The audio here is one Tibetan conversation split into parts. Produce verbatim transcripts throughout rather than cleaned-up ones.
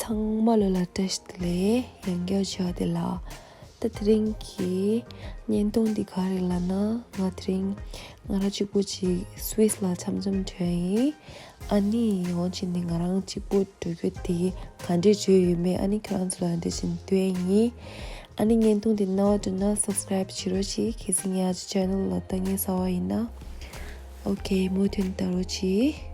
ཚང་མ་ལོ་ལ་བཀྲ་ཤིས་བདེ་ལེགས། ཡང་བསྐྱར་བྱ་བ་དེ་ལ། ད་དེ་རིང་གི་བརྙན་ཐུང་འདི་ག་རེ་ལབ་ན། ང་དེ་རིང་ང་རང་གཅིག་པོ་ཅིག་སུད་སི་ལ་འཆམ་འཆམ་འགྲོ་ཡིན། ཨ་ནི་ཡོང་བྱས་ནས་ང་རང་གཅིག་པོ་འགྲོ་རྒྱུ་དེ་ག་འདྲས་བྱུང་ཡོད་མེད། ཨ་ནི་ཁྱེད་རང་ཚོ་ལ་འདི་བཞིན་སྟོན་ཡིན། ཨ་ནི་བརྙན་ཐུང་འདི་རྣ་བ་འགྲོ་ན་སབ་སི་ཀ་རེབ་བྱེད་རོགས་གྱིས། གལ་སྲིད་ངའི་ཨ་ཅེ་ཆེ་ནལ་ལ་ལྟ་མཁན་གསར་པ་ཡིན་ན། ཨོ་ཁེ། མུ་མཐུད་ལྟ་རོགས་གྱིས།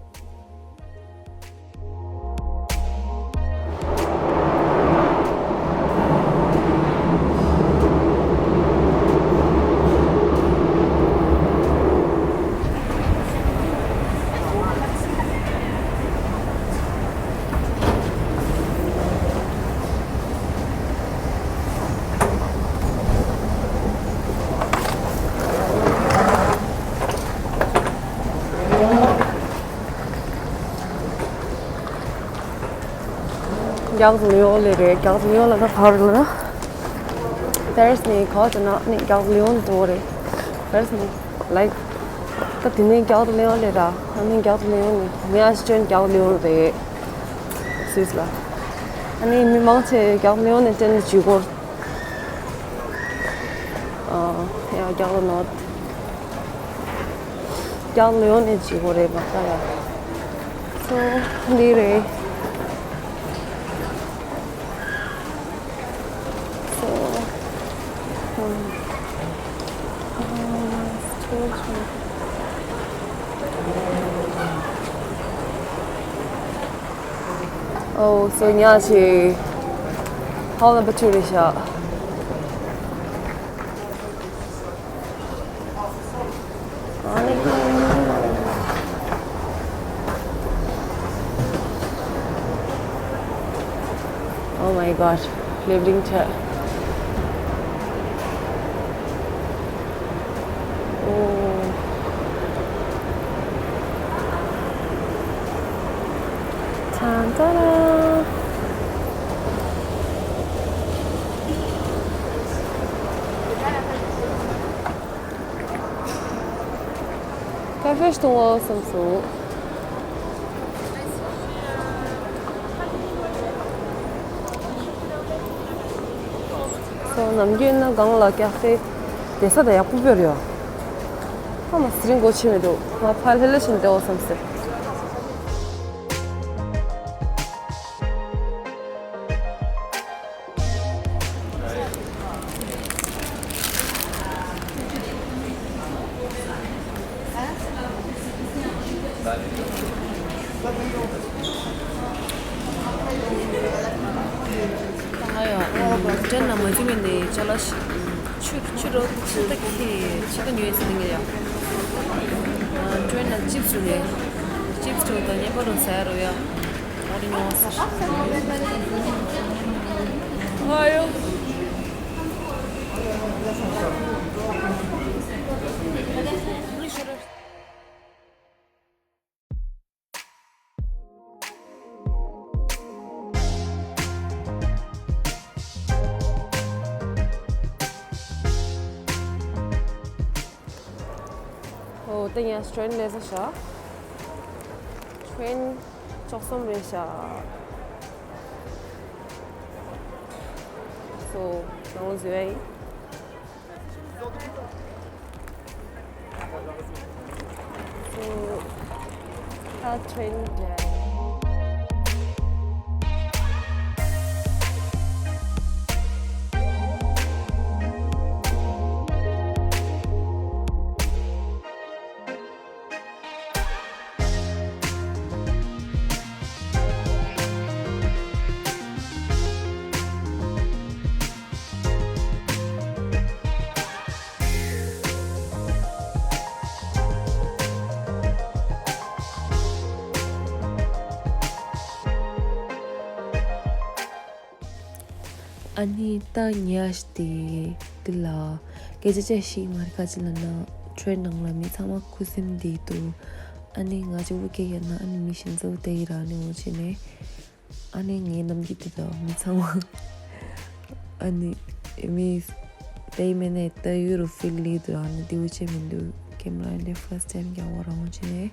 རྒྱག་ལེའོ་ལེ་རེད། རྒྱག་ལེའོ་ལ་ད་ག་རེ་ལབ་ན། པེ་རིས་ནས་ག་བ་ཟེར་ན་ནི་རྒྱག་ལེའོ་ནས་འགྲོ་བ་རེད། པེ་རིས་ནས་ལའིག་ད་དེ་ནས་རྒྱག་ལེའོ་ལེ་ར། ཨ་ནི་རྒྱག་ལེའོ་ནས་ངའི་ཨ་ཅེ་ཅོན་རྒྱག་ལེའོ་རེད། སུད་སི་ལ། ཨ་ནི་མི་མང་ཆེ་རྒྱག་ལེའོ་ནས་ཏན་ལ་བྱེད་སྒོར། ཨ་ཡ་རྒྱག་ལེའོ་ནོ། རྒྱག་ལེའོ་ནས་བྱེད་སྒོ་རེད་མ་ཁ་ཡ། སོ་འདི་རེད། སོ། ཨ། ཨོ་སོ་ཉ་ཆེ། ཧོལ་ནམ་བར་ཊུ་རེད་ཤག Oh my god, living chat. Oh. ཅན་ཏ་ར། ཀ་ཧྥེ་འཐུང་བ་བསམ་སོང་། སོ་ནམ་རྒྱུན་ན་སྒང་ལ་ཀ་ཧྥེ་བསྡད་ས་དང་ཡག་པོ་དཔེ་རེད་ཡ། ཨ་མ་ཟི་རིང་སྒོ་ཕྱེ་མི་འདུག་ང་ཕར་ལྷོད་ལྷོད་བྱས་ནས་བསྡད་འོ་བསམ་སོང་། ང་ཡང་ཏྲེན་ནང་མ་འཛུལ་བའི་ནས་ཅ་ལག་ཞིག་ཆུ་ཆུ་རོ་ཆུ་ད་ཁེ་ཆུ་ད་ཉོས་ཟིན་ངེ་ཡ། ཏྲེན་ནང་ཅིབས་རུ་ནས་ཅིབས་རུ་དང་ཉེ་པ་རུ་ཟ་ཡ་རུ་ཡ། ཨ་རི་ཉོ་ཟེར། ཨ་ཡོ། ཨོ་ད་ཡང་ཊྲེན་སླེབས་ས་ཤག་ཊྲེན་བཅུ་གསུམ་རེད་ཤག་སོ་ནང་ལ་འཛུལ་ཡ་ཡིན། So, ད་ཊྲེན་རེད། ཨ་ནི་ད་ཉལ་ཡ་ཞིག་དེ་འདི་ལ་སྐད་ཆ་བཤད་ཤིག་མ་རེད། ཁ་ཅིག་ལབ་ན་ཊྲེན་ནང་ལ་མི་ཚང་མ་ཁུ་སིམ་བསྡད་འདུག་ཨ་ནི་ང་གཅིག་པུ་སྐད་རྒྱག་ན་ཨ་ནི་མི་གཞན་ཚོ་བསྡད་ཡི་ར། ཨ་ནི་འོ་བྱས་ནས་ཨ་ནི་ངའི་ནམ་རྒྱུན་དེ་དང་མི་ཚང་མ་ཨ་ནི་མི་བསྡད་མེད་ནས་ལྟ་ཡུལ་རུ་ཕིལ་ལི་འདུག་ཨ་ནི་དེ་འོ་བྱས་མི་འདུག་ཀེམ་ར་འདི་ཕར་སི་ཊའིམ་རྒྱག་པ་རང་འོ་བྱས་ནས།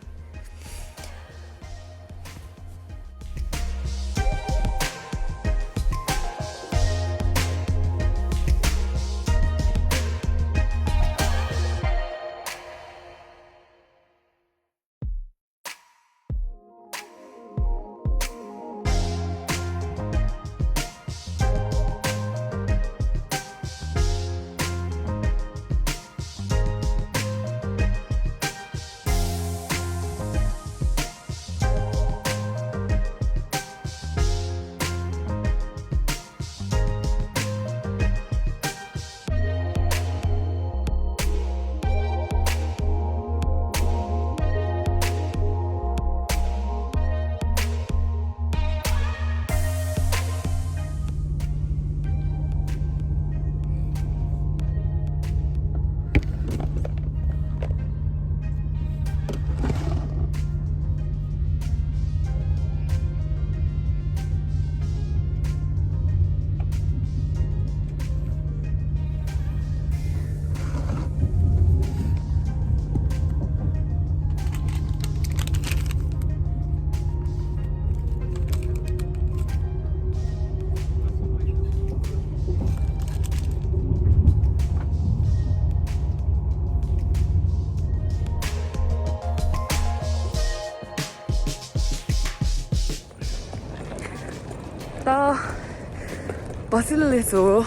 ད་Basel སླེབས་སོང་།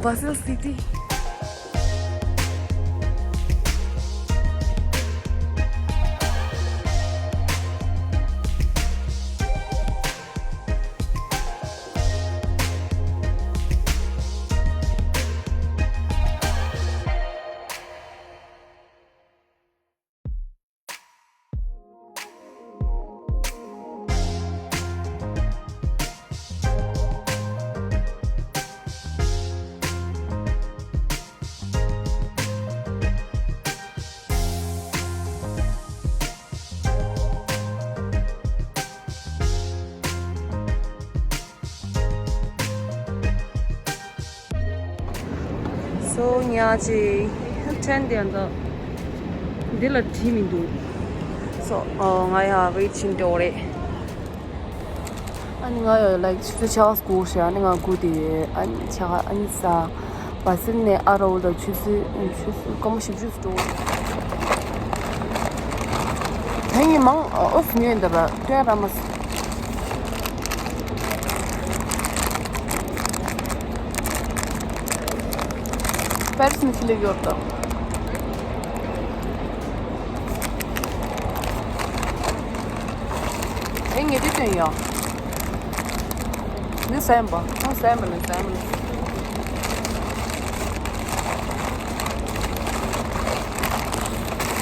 Basel city། སོ་ཉག་ཅིག་ཕྲན་དེ་འདི་འདི་ལ་བྲིས་མི་འདུག་སོ་ང་ཡང་ཝེ་ཊི་བྱེད་འགྲོ་རེད། ཨ་ནི་ང་ཡང་ལའིག་ཆུ་ཚོད་ཕྱེད་ཀ་སྒུག་ཤག་ཨ་ནི་ང་སྒུག་དེ་ཡོད། ཨ་ནི་ཕྱེད་ཀ་ཨ་ནི་ས་བ་སིལ་ནས་ཨ་རོ་ལ་ཆུ་ཚོད་ཆུ་ཚོད་སྐར་མ་བཞི་བཅུ་འགྲོ། ད་ངས་མང་ཨོ་སི་ཉོས་འདི་ར་སྟོན་ར་མ་སོང་། པེ་རི་སི་ནས་ཁྱི་ལེགས་ཡོད་དོ། ཨེ་ངས་འདི་སྟོན་ཡོད། འདི་སེམས་པ། ཨ་སེམས་པ་ནི་སེམས་པ་ནི།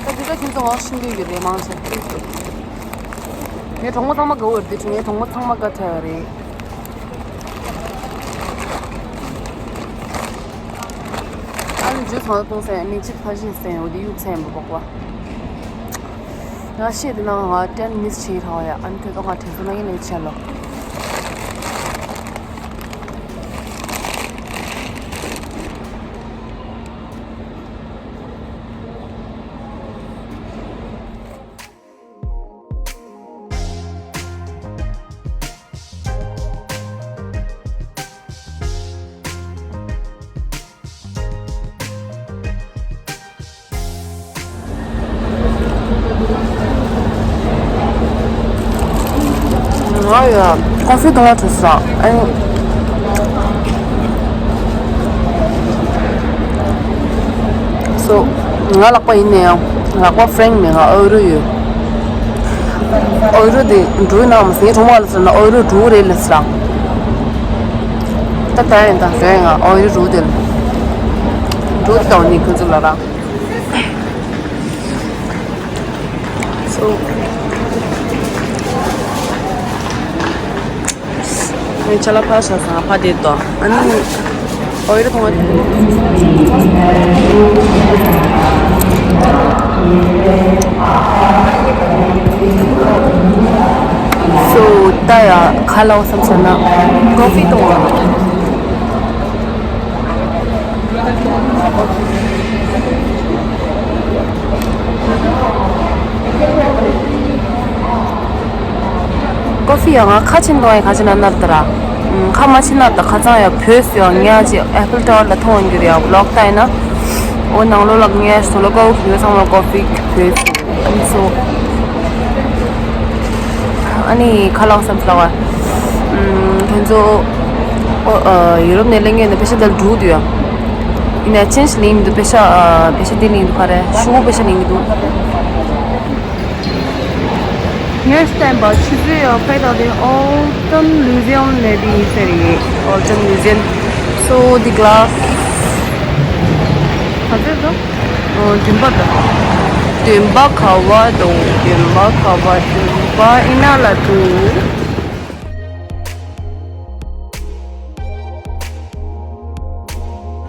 ད་འདི་ད་ཁྱེད་ཚོ་ངོ་ཤེས་ཀྱི་ཡོད་རེད་མང་ཆེ། ངའི་གྲོགས་མོ་ཚང་མ་དགའ་བོ་རེད་དེ་ངའི་གྲོགས་མོ་ཚང་མ་དགའ་ཐལ་རེད། ཨ་ནི་ཇུས་ཚང་མ་གཏོང་སེམས་མིག་ཆུ་ཕ་ཤི་སེམས་འོ་དེ་གཡུག་སེམས་པ་བོག་པ། ང་ཤེས་དེ་ན་ང་ཏན་མིས་བྱེད་རང་ཡ། ཨ་ནི་ཁྱོད་ཚོ་ང་དྲན་གསོ་ན་ཡིན་ནས་བྱས་ལོ། ང་ཡ་ཀོ་ཧྥི་འཐུང་བ་དུས་སང་ཨ་ནི། སོ། ང་ལག་པ་ཡིན་ནའང་ལག་པ་ཧྥ་རེང་མེད། ང་ཨོ་རོ་ཡོད། ཨོ་རོ་དེ་འགྲོ་ནང་མི་སེང་གྲོང་བ་ལ་ཟེར་ན་ཨོ་རོ་འགྲོ་རེད་ལ་ཟེར། ད་ད་ཡིན་ད་རེད། ང་ཨོ་རོ་འགྲོ་དེ་ལ་འགྲོ་དེ་དང་ནི་ཁོ་ཚོ་ལ་ར། སོ། ངས་ཆ་ལ་ཕ་ཤ་ཟ་ཕ་དེ་ཏོ། ཨ་ནི་ཨོ་ཡོད་ཐོང་། སོ་ད་ཡ་ཁ་ལའོ་བསམ་ས་ན་ཀོ་ཧྥི་ཏོང་བ། ཀོ་ཧྥི་ཡང་ང་ཁ་ཆེན་གཏོང་ཡ་ཁ་ཆེན་ན་ནར་ད་ར། ཁ་མ་ཆེན་ན་ད་ཁ་ཚང་ཡ་བོད་སུ་ཡང་ཉ་ཅི་ཨེ་ཕལ་ཊ་ཝར་ལ་མཐོང་འགྱུར་ཡ་ལོག་ལྟ་ཡིན་ན། འོ་ནང་ལོ་ལ་ངས་སོ་ལོ་ཀ་བོ་ཚང་མ་ཀོ་ཧྥི་བོད་སུ་ཨ་ནི་སོ། ཨ་ནི་ཁ་ལག་བསམ་ལ་བ། ཁྱེད་ཚོ་ཨོ་ཨ་ཡུ་རོབ་ནས་གླེང་ངེས་ནས་པེ་ཤ་དལ་འགྲུག་དུས་ཡ། ཡིན་ན་ཅན་ཞིག་ལེན་འདུག་པེ་ཤ་ཨ་པེ་ཤ་དེ་ལེན་འདུག་ག་རེ་ཤུ་གུ་པེ་ཤ་ལེན་འདུག་ངས་བསྟན་པ་ཆུ་ཚོད་ཡང་ཕེ་ཏོག་དེ་Alton Museum ནས་དེ་ཡིན་ཟེར་ཡིན། Alton Museum. So the glass. ག་ཚོད་དོ། ཨོ་བདུན་པ་དང་། བདུན་པ་ག་བ་དང་བདུན་པ་ག་བ་བདུན་པ་ཨི་ན་ལ་དུ།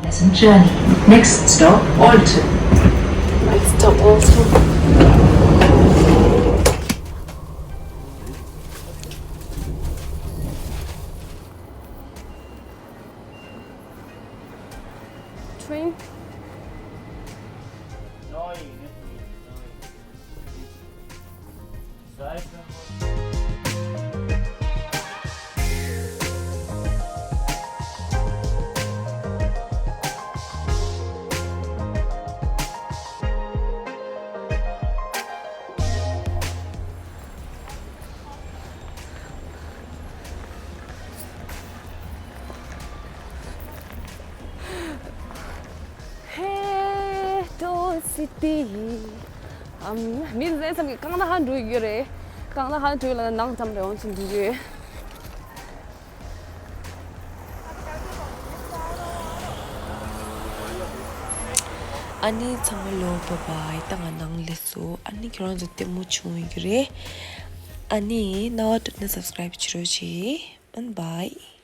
Pleasant journey. Next stop, Alton. Next stop, Alton. Train. སི་ཊི་ཡི་ཨམ། མི་འཛེམ་ཙམ་གྱི་རྐང་ལག་ཧ་འགྲོ་གི་ཡོད་རེད། རྐང་ལག་ཧ་འགྲོ་ཡོད་ལ་ནང་ཙམ་རེ་འོང་ཅིག་འགྲོ་གི་ཡོད། ཨ་ནི་ཚང་མ་ལོ་བ་བའི་ད་ང་ནང་ལས་སོ། ཨ་ནི་ཁྱེད་རང་ཚོ་ལྟད་མོ་བྱུང་ཡོད་ཀྱི་རེད། ཨ་ནི་རྣ་བ་གྲིབ་ན་སབ་སི་ཀ་རེབ་བྱེད་རོགས་བྱེད། ཨན་བྷའི།